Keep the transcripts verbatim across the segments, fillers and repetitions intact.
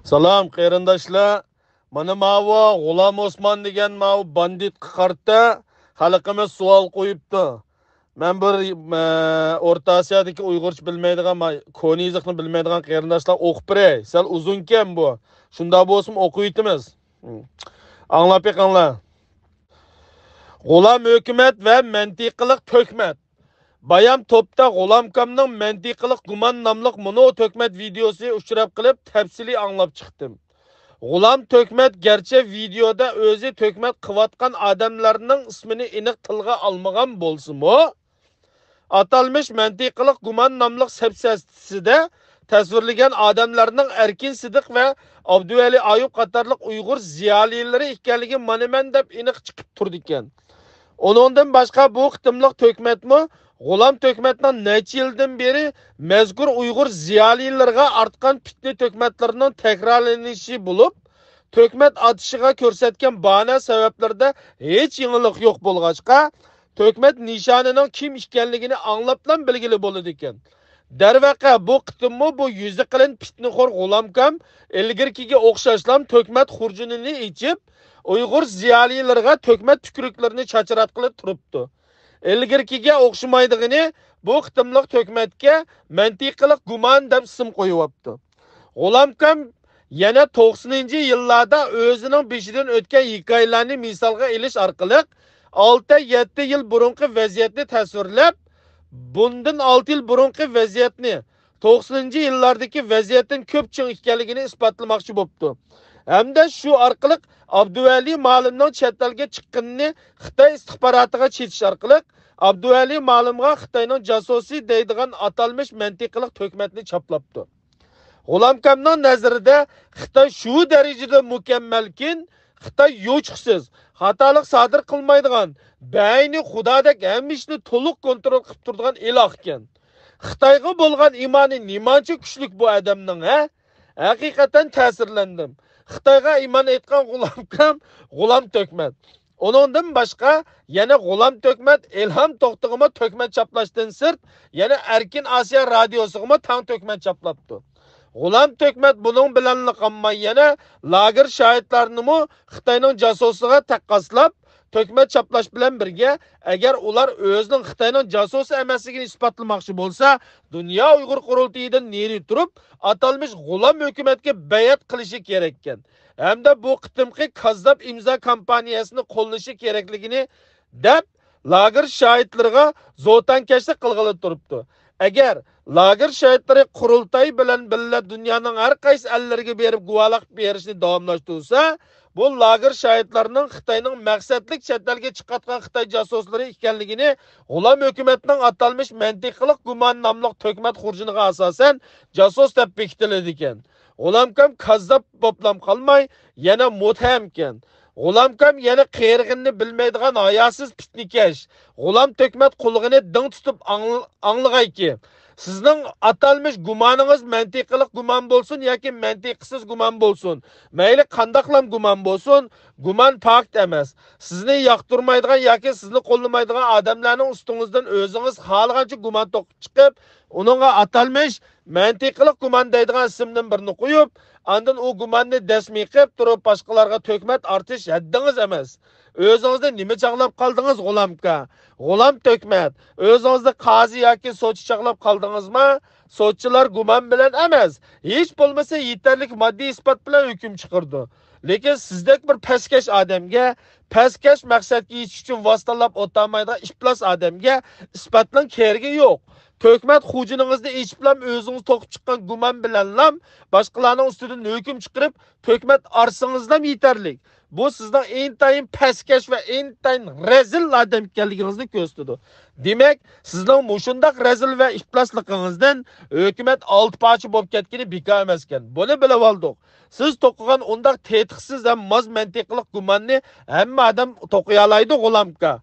سالام قېرىنداشلار. مانا ماۋۇ غۇلام ئوسمان دېگەن ماۋۇ باندىتقا قارىتا خەلقىمىز سوئال قويۇپتۇ. مەن بىر، ئە، ئورتا ئاسىيادىكى ئۇيغۇرچە بىلمەيدىغان، ما-، كونا يېزىقنى بىلمەيدىغان قېرىنداشلار ئوقۇپ بېرەي. سەل ئۇزۇنكەن بۇ. شۇنداق بولسىمۇ ئوقۇۋېتىمىز. ئاڭلاپ بېقىڭلار. غۇلام ھۆكۈمەت ۋە مەنتىقىلىق تۆھمەت. بايام توپتا غۇلامكامنىڭ مەنتىقىلىق گۇمان ناملىق مۇنۇ تۆھمەت ۋىدېئوسى ئۇچراپ قېلىپ، تەپسىلىي ئاڭلاپ چىقتىم. غۇلام تۆھمەت گەرچە ۋىدېئودا ئۆزى تۆھمەت قىلىۋاتقان ئادەملەرنىڭ ئىسمىنى ئېنىق تىلغا ئالمىغان بولسىمۇ، ئاتالمىش مەنتىقىلىق گۇمان ناملىق سەپسەتىسىدە تەسۋىرلىگەن ئادەملەرنىڭ ئەركىن سىدىق ۋە ئابدۇۋەلى ئايۇپ قاتارلىق ئۇيغۇر زىيالىيلىرى ئىكەنلىكى مانا مەن دەپ ئېنىق چىقىپ تۇرىدىكەن. ئۇنىڭدىن باشقا، بۇ قېتىملىق تۆھمەتمۇ غۇلام تۆھمەتنىڭ نەچچە يىلدىن بېرى مەزكۇر ئۇيغۇر زىيالىيلىرىغا ئارتقان پىتنە تۆھمەتلىرىنىڭ تەكرارلىنىشى بولۇپ، تۆھمەت ئاتىشىغا كۆرسەتكەن باھانە سەۋەبلىرىدە ھېچ يېڭىلىق يوق بولغاچقا، تۆھمەت نىشانىنىڭ كىم ئىكەنلىكىنى ئاڭلاپلا بىلگىلى بولىدىكەن. دەرۋەقە، بۇ قېتىممۇ بۇ يۈزى قېلىن پىتنىخور غۇلامكام ئىلگىرىكىگە ئوخشاشلا تۆھمەت خۇرجۇنىنى ئېچىپ، ئۇيغۇر زىيالىيلىرىغا تۆھمەت تۈكۈرۈكلىرىنى چاچراتقىلى تۇرۇپتۇ. ئىلگىرىكىگە ئوخشىمايدىغىنى، بۇ قېتىملىق تۆھمەتكە مەنتىقىلىق گۇمان دەپ ئىسىم قويۇۋاپتۇ. غۇلامكام يەنە توقسىنىنچى يىللاردا ئۆزىنىڭ بېشىدىن ئۆتكەن ھېكايىلەرنى مىسالغا ئېلىش ئارقىلىق، ئالتە، يەتتە يىل بۇرۇنقى ۋەزىيەتنى تەسۋىرلەپ، بۇندىن ئالتە يىل بۇرۇنقى ۋەزىيەتنى، توقسىنىنچى يىللاردىكى ۋەزىيەتتىن كۆپ چىڭ ئىكەنلىكىنى ئىسپاتلىماقچى بوپتۇ. ھەمدە شۇ ئارقىلىق ئابدۇۋەلى مالىمنىڭ چەت ئەلگە چىققىنىنى خىتاي ئىستىخباراتىغا چېتىش ئارقىلىق، ئابدۇۋەلى مالىمغا خىتاينىڭ جاسۇسى دەيدىغان ئاتالمىش مەنتىقىلىق تۆھمەتنى چاپلاپتۇ. غۇلامكامنىڭ نەزىرىدە، خىتاي شۇ دەرىجىدە مۇكەممەلكىن، خىتاي يوچۇقسىز، خاتالىق سادىر قىلمايدىغان، بەينى خۇدادەك ھەممە ئىشنى تولۇق كونترول قىلىپ تۇرىدىغان ئىلاھكەن. خىتايغا بولغان ئىمانى نېمانچە كۈچلۈك بۇ ئادەمنىڭ، ھە؟ ھەقىقەتەن تەسىرلەندىم. خىتايغا ئىمان ئېيتقان غۇلامكام، غۇلام تۆھمەت. ئۇنىڭدىن باشقا، يەنە غۇلام تۆھمەت ئىلھام توختىغىمۇ تۆھمەت چاپلاشتىن سىرت، يەنە ئەركىن ئاسىيا رادىيوسىغىمۇ تەڭ تۆھمەت چاپلاپتۇ. غۇلام تۆھمەت بۇنىڭ بىلەنلا قالماي، يەنە لاگېر شاھىتلارنىمۇ خىتاينىڭ جاسۇسىغا تەققاسلاپ، تۆھمەت چاپلاش بىلەن بىرگە، ئەگەر ئۇلار ئۆزىنىڭ خىتاينىڭ جاسۇسى ئەمەسلىكىنى ئىسپاتلىماقچى بولسا، دۇنيا ئۇيغۇر قۇرۇلتىيىدىن نېرى تۇرۇپ، ئاتالمىش غۇلام ھۆكۈمەتكە بەيئەت قىلىشى كېرەككەن. ھەمدە بۇ قېتىمقى كاززاپ ئىمزا كامپانىيەسىنى قوللىشى كېرەكلىكىنى دەپ، لاگېر شاھىتلىرىغا زوتەنكەشلىك قىلغىلى تۇرۇپتۇ. ئەگەر لاگېر شاھىتلىرى قۇرۇلتاي بىلەن بىللە دۇنيانىڭ ھەر قايسى ئەللىرىگە بېرىپ گۇۋاھلىق بېرىشنى داۋاملاشتۇرسا، بۇ لاگېر شاھىتلىرىنىڭ خىتاينىڭ مەقسەتلىك چەت ئەلگە چىقارتقان خىتاي جاسۇسلىرى ئىكەنلىكىنى غۇلام ھۆكۈمەتنىڭ ئاتالمىش مەنتىقىلىق گۇمان ناملىق تۆھمەت خۇرجۇنىغا ئاساسەن جاسۇس دەپ بېكىتىلىدىكەن. غۇلامكام كاززاپ بوپلام قالماي، يەنە مۇتتەھەمكەن. غۇلامكام يەنە قېرىغىنىنى بىلمەيدىغان ھاياسىز پىتنىكەش، غۇلام تۆھمەت قۇلىقىنى دىڭ تۇتۇپ ئاڭل-، ئاڭلىغايكى. سىزنىڭ ئاتالمىش گۇمانىڭىز مەنتىقىلىق گۇمان بولسۇن ياكى مەنتىقسىز گۇمان بولسۇن، مەيلى قانداقلام گۇمان بولسۇن، گۇمان پاكىت ئەمەس. سىزنى ياقتۇرمايدىغان ياكى سىزنى قوللىمايدىغان ئادەملەرنىڭ ئۈستىڭىزدىن ئۆزىڭىز خالىغانچە گۇمان توقۇپ چىقىپ، ئۇنىڭغا ئاتالمىش مەنتىقىلىق گۇمان دەيدىغان ئىسىمدىن بىرنى قويۇپ، ئاندىن ئۇ گۇماننى دەسمىي قىپ تۇرۇپ، باشقىلارغا تۆھمەت ئارتىش ھەددىڭىز ئەمەس. ئۆزىڭىزنى نېمە چاغلاپ قالدىڭىز، غۇلامكا؟ غۇلام تۆھمەت. ئۆزىڭىزنى قازى ياكى سوتچى چاغلاپ قالدىڭىزمۇ؟ سوتچىلار گۇمان بىلەن ئەمەس، ھېچ بولمىسا يېتەرلىك ماددىي ئىسپات بىلەن ھۆكۈم چىقىرىدۇ. لېكىن سىزدەك بىر پەسكەش ئادەمگە، پەسكەش مەقسەتكە يېتىش ئۈچۈن ۋاسىتىلەپ ئولتۇرمايدىغان ئىپلاس ئادەمگە ئىسپاتنىڭ كېرىكى يوق. تۆھمەت خۇجىنىڭىزنى ئېچىپلام ئۆزىڭىز توقۇپ چىققان گۇمان بىلەنلام باشقىلارنىڭ ئۈستىدىن ھۆكۈم چىقىرىپ، تۆھمەت ئارسىڭىزلام يېتەرلىك. بۇ سىزنىڭ ئىنتايىن پەسكەش ۋە ئىنتايىن رەزىل ئادەم ئىكەنلىكىڭىزنى كۆرسىتىدۇ. دېمەك، سىزنىڭ مۇشۇنداق رەزىل ۋە ئىپلاسلىقىڭىزدىن ھۆكۈمەت ئالتە پارچە بولۇپ كەتكىنى بىكار ئەمەسكەن. بۇنى بىلىۋالدۇق. سىز توقۇغان ئۇنداق تېتىقسىز ھەم ماز مەنتىقلىق گۇماننى ھەممە ئادەم توقۇيالايدۇ، غۇلامكا.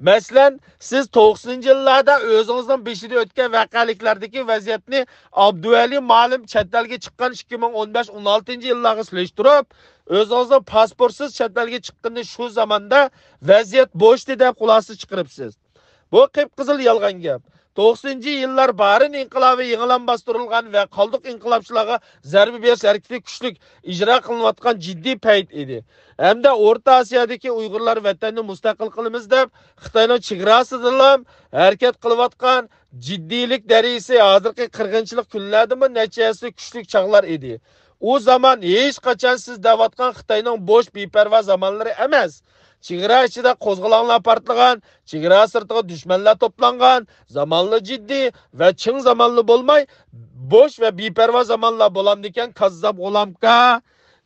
مەسىلەن، سىز توقسىنىنچى يىللاردا ئۆزىڭىزنىڭ بېشىدا ئۆتكەن ۋەقەلىكلەردىكى ۋەزىيەتنى ئابدۇۋەلى مالىم چەت ئەلگە چىققان ئىككى مىڭ ئون بەش، ئون ئالتىنچى يىللارغا سېلىشتۇرۇپ، ئۆزىڭىزنىڭ پاسپورتسىز چەت ئەلگە چىققىنىنى شۇ زاماندا ۋەزىيەت بوشتى دەپ خۇلاسە چىقىرىپسىز. بۇ قىپقىزىل يالغان گەپ. توقسىنىنچى يىللار بارىن ئىنقىلابى يېڭىلان باستۇرۇلغان ۋە قالدۇق ئىنقىلابچىلارغا زەربە بېرىش ھەرىكىتى كۈچلۈك ئىجرا قىلىنىۋاتقان جىددىي پەيت ئىدى. ھەمدە ئورتا ئاسىيادىكى ئۇيغۇرلار ۋەتەننى مۇستەقىل قىلىمىز دەپ خىتاينىڭ چېگراسىدىلا ھەرىكەت قىلىۋاتقان جىددىيلىك دەرىجىسى ھازىرقى قىرغىنچىلىق كۈنلەردىمۇ نەچچە ھەسسە كۈچلۈك چاغلار ئىدى. ئۇ زامان ھېچقاچان سىز دەۋاتقان خىتاينىڭ بوش، بىپەرۋا زامانلىرى ئەمەس. چېگرا ئىچىدە قوزغىلاڭلار پارتلىغان، چېگرا سىرتىغا دۈشمەنلەر توپلانغان زامانلا جىددىي ۋە چىڭ زامانلا بولماي، بوش ۋە بىپەرۋا زامانلار بولامدىكەن، كاززاپ غۇلامكا.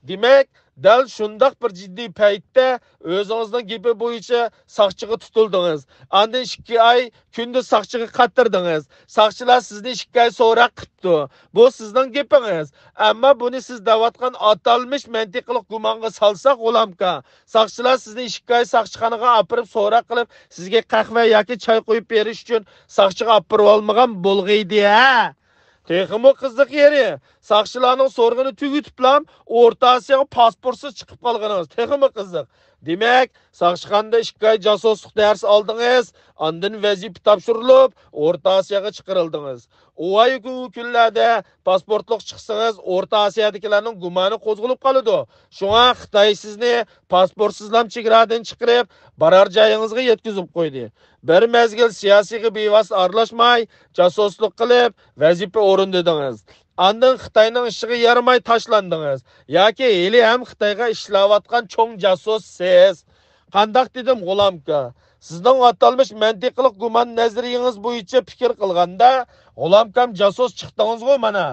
دېمەك، دەل شۇنداق بىر جىددىي پەيتتە ئۆزىڭىزنىڭ گېپى بويىچە ساقچىغا تۇتۇلدىڭىز. ئاندىن ئىككى ئاي كۈندە ساقچىغا قاتتىردىڭىز. ساقچىلار سىزنى ئىككى ئاي سوراق قىپتۇ. بۇ سىزنىڭ گېپىڭىز. ئەمما بۇنى سىز دەۋاتقان ئاتالمىش مەنتىقىلىق گۇمانغا سالساق، غۇلامكا، ساقچىلار سىزنى ئىككى ئاي ساقچىخانىغا ئاپىرىپ سوراق قىلىپ، سىزگە قەھۋە ياكى چاي قۇيۇپ بېرىش ئۈچۈن ساقچىغا ئاپىرىۋالمىغان بولغىيدى ھە. تېخىمۇ قىزىق يېرى، ساقچىلارنىڭ سورىقىنى تۈگىتىپلام ئورتا ئاسىياغا پاسپورتسىز چىقىپ قالغىنىڭىز تېخىمۇ قىزىق. دېمەك، ساقچىخانىدا ئىككى ئاي جاسۇسلۇق دەرسى ئالدىڭىز، ئاندىن ۋەزىپە تاپشۇرۇلۇپ، ئورتا ئاسىياغا چىقىرىلدىڭىز. ئۇ ئايكى ئۇ كۈنلەردە پاسپورتلۇق چىقسىڭىز، ئورتا ئاسىيادىكىلەرنىڭ گۇمانى قوزغىلىپ قالىدۇ. شۇڭا خىتاي سىزنى پاسپورتسىزلام چېگرادىن چىقىرىپ، بارار جايىڭىزغا يەتكۈزۈپ قويدى. بىر مەزگىل سىياسىيغا بىۋاسىتە ئارىلاشماي، جاسۇسلۇق قىلىپ، ۋەزىپە ئورۇندىدىڭىز. ئاندىن خىتاينىڭ ئىشىغا يارىماي تاشلاندىڭىز. ياكى ھېلىھەم خىتايغا ئىشلەۋاتقان چوڭ جاسۇس سىز. قانداق دېدىم، غۇلامكا؟ سىزنىڭ ئاتالمىش مەنتىقىلىق گۇمان نەزەرىيىڭىز بويىچە پىكىر قىلغاندا، غۇلامكام جاسۇس چىقتىڭىزغۇ مانا.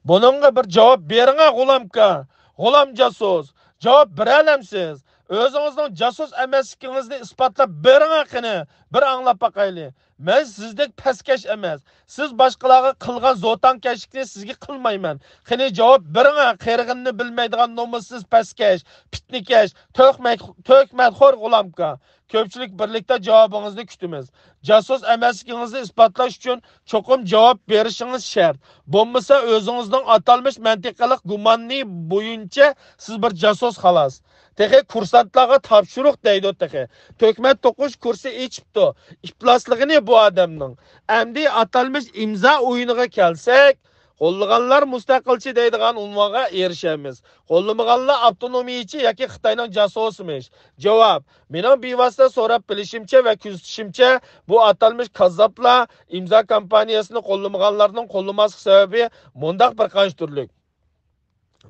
بۇنىڭغا بىر جاۋاب بېرىڭە، غۇلامكا. غۇلام جاسۇس، جاۋاب بېرەلەمسىز؟ ئۆزىڭىزنىڭ جاسۇس ئەمەسلىكىڭىزنى ئىسپاتلاپ بېرىڭە قېنى، بىر ئاڭلاپ باقايلى. مەن سىزدەك پەسكەش ئەمەس. سىز باشقىلارغا قىلغان زوتانكەشلىكنى سىزگە قىلمايمەن. قېنى جاۋاب بېرىڭە، قېرىغىنىنى بىلمەيدىغان نومۇسسىز پەسكەش، پىتنىكەش، تۆھمەت، تۆھمەتخور غۇلامكا. كۆپچىلىك بىرلىكتە جاۋابىڭىزنى كۈتىمىز. جاسۇس ئەمەسلىكىڭىزنى ئىسپاتلاش ئۈچۈن چوقۇم جاۋاب بېرىشىڭىز شەرت. بولمىسا ئۆزىڭىزنىڭ ئاتالمىش مەنتىقىلىق گۇمانى بويىچە سىز بىر جاسۇس خالاس. تېخى كۇرسانتلارغا تاپشۇرۇق دەيدۇ تېخى. تۆھمەت توقۇش كۇرسى ئېچىپتۇ. ئىپلاسلىقىنى بۇ ئادەمنىڭ. ئەمدى ئاتالمىش ئىمزا ئويۇنىغا كەلسەك، قوللىغانلار مۇستەقىلچى دەيدىغان ئۇنۋانغا ئېرىشەمىز. قوللىمىغانلار ئاپتونومىيىچى ياكى خىتاينىڭ جاسۇسىمىش. جاۋاب، مېنىڭ بىۋاسىتە سوراپ بىلىشىمچە ۋە كۆزىتىشىمچە، بۇ ئاتالمىش كاززاپلار ئىمزا كامپانىيەسىنى قوللىمىغانلارنىڭ قوللىماسلىق سەۋەبى مۇنداق بىر قانچە تۈرلۈك.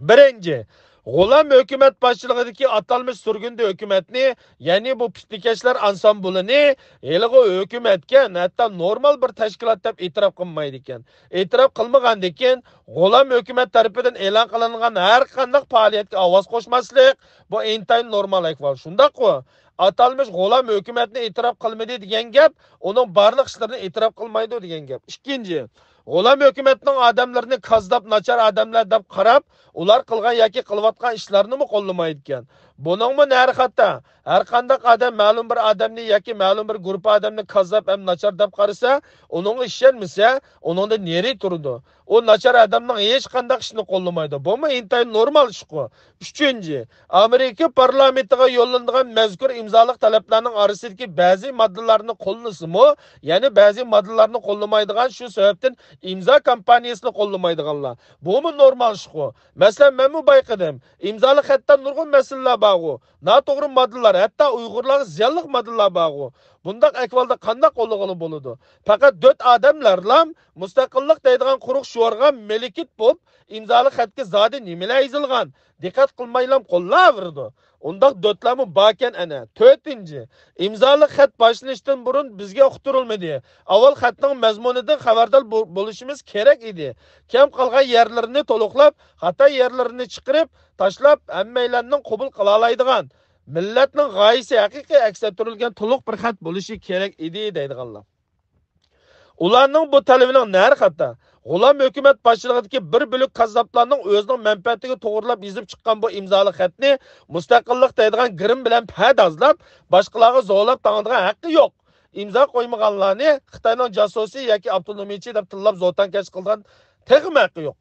بىرىنچى، غۇلام ھۆكۈمەت باشچىلىقىدىكى ئاتالمىش سۈرگۈندە ھۆكۈمەتنى، يەنى بۇ پىتنىكەشلەر ئانسامبۇلىنى ھېلىغۇ ھۆكۈمەتكە، ھەتتا نورمال بىر تەشكىلات دەپ ئېتىراپ قىلمايدىكەن. ئېتىراپ قىلمىغاندىكىن، غۇلام ھۆكۈمەت تەرىپىدىن ئېلان قىلىنغان ھەر قانداق پائالىيەتكە ئاۋاز قوشماسلىق، بۇ ئىنتايىن نورمال ئەھۋال. شۇنداققۇ؟ ئاتالمىش غۇلام ھۆكۈمەتنى ئېتىراپ قىلمىدى دېگەن گەپ، ئۇنىڭ بارلىق ئىشلىرىنى ئېتىراپ قىلمايدۇ دېگەن گەپ. ئىككىنچى، غۇلام ھۆكۈمەتنىڭ ئادەملىرىنى كاززاپ، ناچار ئادەملەر دەپ قاراپ، ئۇلار قىلغان ياكى قىلىۋاتقان ئىشلارنىمۇ قوللىمايدىكەن. بۇنىڭمۇ نەرى خاتا؟ ھەر قانداق ئادەم مەلۇم بىر ئادەمنى ياكى مەلۇم بىر گۇرۇپپا ئادەمنى كاززاپ ھەم ناچار دەپ قارىسا، ئۇنىڭغا ئىشەنمىسە، ئۇنىڭدىن نېرى تۇرىدۇ. ئۇ ناچار ئادەمنىڭ ھېچقانداق ئىشىنى قوللىمايدۇ. بۇمۇ ئىنتايىن نورمال ئىشقۇ. ئۈچىنچى، ئامېرىكا پارلامېنتىغا يوللىنىدىغان مەزكۇر ئىمزالىق تەلەپلەرنىڭ ئارىسىدىكى بەزى ماددىلارنى قوللىسىمۇ، يەنە بەزى ماددىلارنى قوللىمايدىغان، شۇ سەۋەبتىن ئىمزا كامپانىيەسىنى قوللىمايدىغانلار. بۇمۇ نورمال ئىشقۇ. مەسىلەن، مەنمۇ بايقىدىم. ئىمزالىق خەتتە نۇرغۇن مەسىلىلەر بارغۇ. ناتوغرا ماددىلار، ھەتتا ئۇيغۇرلارغا زىيانلىق ماددىلار بارغۇ. بۇنداق ئەھۋالدا قانداق قوللىغىلى بولىدۇ؟ پەقەت دۆت ئادەملەرلام مۇستەقىللىق دەيدىغان قۇرۇق شوئارغا مەلىكىت بولۇپ، ئىمزالىق خەتكە زادى نېمىلەر يېزىلغان؟ دىققەت قىلمايلام قوللاۋېرىدۇ. ئۇنداق دۆتلەرمۇ باركەن ئەنە. تۆتىنچى، ئىمزالىق خەت باشلىنىشتىن بۇرۇن بىزگە ئۇقتۇرۇلمىدى. ئاۋۋال خەتنىڭ مەزمۇنىدىن خەۋەردار بو-، بولۇشىمىز كېرەك ئىدى. كەم قالغان يەرلىرىنى تولۇقلاپ، خاتا يەرلىرىنى چىقىرىپ، تاشلاپ، ھەممەيلەننىڭ قوبۇل قىلالايدىغان، مىللەتنىڭ غايىسى ھەقىقىي ئەكس ئەتتۈرۈلگەن تولۇق بىر خەت بولۇشى كېرەك ئىدى دەيدىغانلار. ئۇلارنىڭ بۇ تەلىپىنىڭ نەرى خاتا؟ غۇلام ھۆكۈمەت باشچىلىقىدىكى بىر بۆلەك كاززاپلارنىڭ ئۆزىنىڭ مەنپەئەتىگە توغرىلاپ يېزىپ چىققان بۇ ئىمزالىق خەتنى مۇستەقىللىق دەيدىغان گىرىم بىلەن پەدازلاپ، باشقىلارغا زورلاپ تاڭىدىغان ھەققى يوق. ئىمزا قويمىغانلارنى خىتاينىڭ جاسۇسى ياكى ئاپتونومىيچى دەپ تىللاپ زوتانكەش قىلىدىغان تېخىمۇ ھەققى يوق.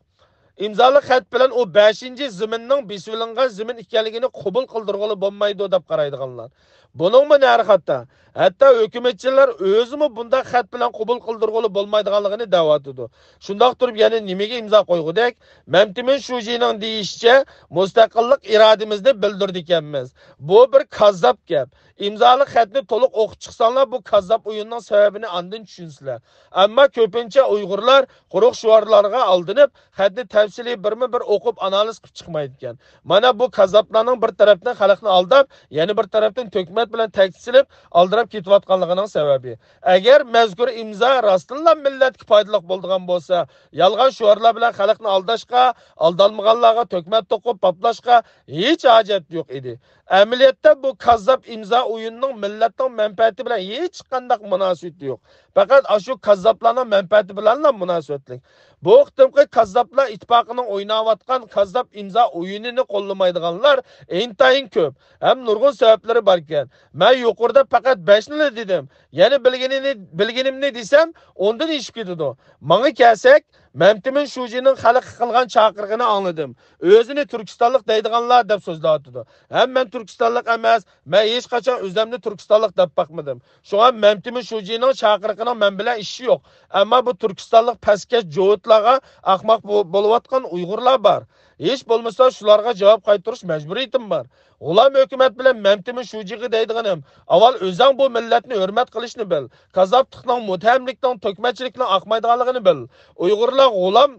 ئىمزالىق خەت بىلەن ئۇ بەشىنچى زېمىننىڭ بېسىۋېلىنغان زېمىن ئىكەنلىكىنى قوبۇل قىلدۇرغىلى بولمايدۇ دەپ قارايدىغانلار. بۇنىڭمۇ نەرخەتتە. ھەتتا ھۆكۈمەتچىلەر ئۆزىمۇ بۇنداق خەت بىلەن قوبۇل قىلدۇرغىلى بولمايدىغانلىقىنى دەۋاتىدۇ. شۇنداق تۇرۇپ يەنە نېمىگە ئىمزا قويغۇدەك؟ مەمتىمىن شۇجىنىڭ دېيىشىچە، مۇستەقىللىق ئىرادىمىزنى بىلدۈردىكەنمىز. بۇ بىر كاززاپ گەپ. ئىمزالىق خەتنى تولۇق ئوقۇپ چىقساڭلار، بۇ كاززاپ ئويۇننىڭ سەۋەبىنى ئاندىن چۈشىنىسىلەر. ئەمما كۆپىنچە ئۇيغۇرلار قۇرۇق شوئارلارغا ئالدىنىپ، خەتنى تەپسىلىي بىرمۇ بىر ئوقۇپ ئانالىز قىلىپ چىقمايدىكەن. مانا بۇ كاززاپلارنىڭ بىر تەرەپتىن خەلقنى ئالداپ، يەنە بىر تەرەپتىن تۆھمەت بىلەن تەھدىت سېلىپ ئالدىراپ كېتىۋاتقانلىقىنىڭ سەۋەبى. ئەگەر مەزكۇر ئىمزا راستتىنلا مىللەتكە پايدىلىق بولىدىغان بولسا، يالغان شوئارلار بىلەن خەلقنى ئالداشقا، ئالدانمىغانلارغا تۆھمەت توقۇپ باپلاشقا ھېچ ھاجەت يوق ئىدى. ئەمەلىيەتتە بۇ كاززاپ ئىمزا ئويۇنىنىڭ مىللەتنىڭ مەنپەئەتى بىلەن ھېچقانداق مۇناسىۋىتى يوق. پەقەت ئاشۇ كاززاپلارنىڭ مەنپەئەتى بىلەنلا مۇناسىۋەتلىك. بۇ قېتىمقى كاززاپلار ئىتتىپاقىنىڭ ئويناۋاتقان كاززاپ ئىمزا ئويۇنىنى قوللىمايدىغانلار ئىنتايىن كۆپ ھەم نۇرغۇن سەۋەبلىرى باركەن. مەن يۇقىرىدا پەقەت بەشنىلا دېدىم. يەنە بىلگىنىنى، بىلگىنىمنى دېسەم، ئوندىن ئېشىپ كېتىدۇ. ماڭا كەلسەك، مەمتىمىن شۇجىنىڭ خەلققە قىلغان چاقىرىقىنى ئاڭلىدىم. ئۆزىنى تۈركىستانلىق دەيدىغانلار دەپ سۆزلەۋاتىدۇ. ھەم مەن تۈركىستانلىق ئەمەس، مەن ھېچقاچان ئۆزەمنى تۈركىستانلىق دەپ باقمىدىم. شۇڭا مەمتىمىن شۇجىنىڭ چاقىرىقىنىڭ مەن بىلەن ئىشى يوق. ئەمما بۇ تۈركىستانلىق پەسكەش جوۋۇتلارغا ئاقماق بو-، بولۇۋاتقان ئۇيغۇرلار بار. ھېچ بولمىسا شۇلارغا جاۋاب قايتۇرۇش مەجبۇرىيىتىم بار. غۇلام ھۆكۈمەت بىلەن مەمتىمىن شۇجىغا دەيدىغىنىم، ئاۋۋال ئۆزەڭ بۇ مىللەتنى ھۆرمەت قىلىشنى بىل. كاززاپلىقنىڭ، مۇتتەھەملىكنىڭ، تۆھمەتچىلىكنىڭ ئاقمايدىغانلىقىنى بىل. ئۇيغۇرلار غۇلام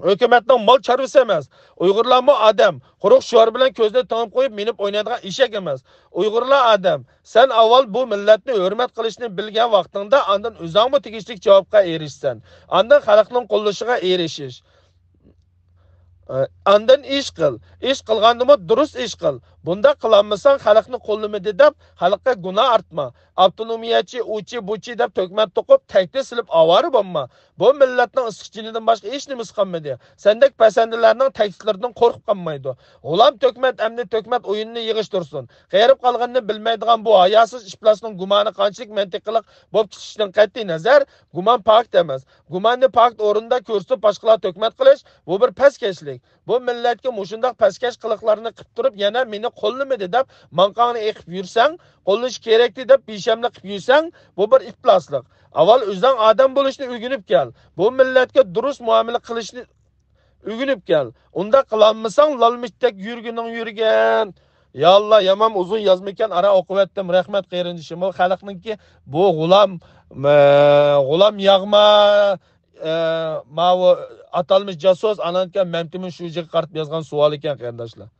ھۆكۈمەتنىڭ مال چارۋىسى ئەمەس. ئۇيغۇرلارمۇ ئادەم. قۇرۇق شوئار بىلەن كۆزنى تېڭىپ قويۇپ مىنىپ ئوينايدىغان ئېشەك ئەمەس. ئۇيغۇرلار ئادەم. سەن ئاۋۋال بۇ مىللەتنى ھۆرمەت قىلىشنى بىلگەن ۋاقتىڭدا ئاندىن ئۆزەڭمۇ تېگىشلىك جاۋابقا ئېرىشىسەن. ئاندىن خەلقنىڭ قوللىشىغا ئېرىشىش. ئاندىن ئىش قىل. ئىش قىلغاندىمۇ دۇرۇس ئىش قىل. بۇنداق قىلالمىساڭ، خەلقنى قوللىمىدى دەپ، خەلققە گۇناھ ئارتما. ئاپتونومىيەچى، ئۇچى، بۇچى دەپ تۆھمەت توقۇپ، تەھدىت سېلىپ ئاۋارە بولما. بۇ مىللەتنىڭ ئىسسىق جېنىدىن باشقا ھېچنېمىسى قالمىدى. سەندەك پەسەندىلەرنىڭ تەھدىتلىرىدىن قورقۇپ قالمايدۇ. غۇلام تۆھمەت ئەمدى تۆھمەت ئويۇنىنى يىغىشتۇرسۇن. قېرىپ قالغىنىنى بىلمەيدىغان بۇ ھاياسىز ئىپلاسنىڭ گۇمانى قانچىلىك مەنتىقلىق بولۇپ چىقىشىدىن قەتئىي نەزەر، گۇمان پاكىت ئەمەس. گۇماننى پاكىت ئورنىدا كۆرسىتىپ، باشقىلارغا تۆھمەت قىلىش، بۇ بىر پەسكەشلىك. بۇ مىللەتكە مۇشۇنداق پەسكەش قىلىقلارنى قىلىپ تۇرۇپ، يەنە مېنى قوللىمىدى دەپ، ماڭقاڭنى ئېقىپ يۈرسەڭ، قوللىشى كېرەكتى دەپ بىشەملىك قىلىپ يۈرسەڭ، بۇ بىر ئىپلاسلىق. ئاۋۋال ئۆزۈڭ ئادەم بولۇشنى ئۆگىنىپ كەل. بۇ مىللەتكە دۇرۇس مۇئامىلە قىلىشنى ئۆگىنىپ كەل. ئۇنداق قىلالمىساڭ، لالمىشتەك يۈرگىنىڭ يۈرگەن. يا ئاللا، يامان ئۇزۇن يازمىكەن، ئاران ئوقۇۋەتتىم. رەھمەت قېرىندىشىم. بۇ خەلقنىڭكى بۇ غۇلام، ئە، غۇلام ياغما، ئە، ماۋۇ ئاتالمىش جاسۇس، ئانانكەن مەمتىمىن شۇجىغا قارىتىپ يازغان سوئال ئىكەن، قېرىنداشلار.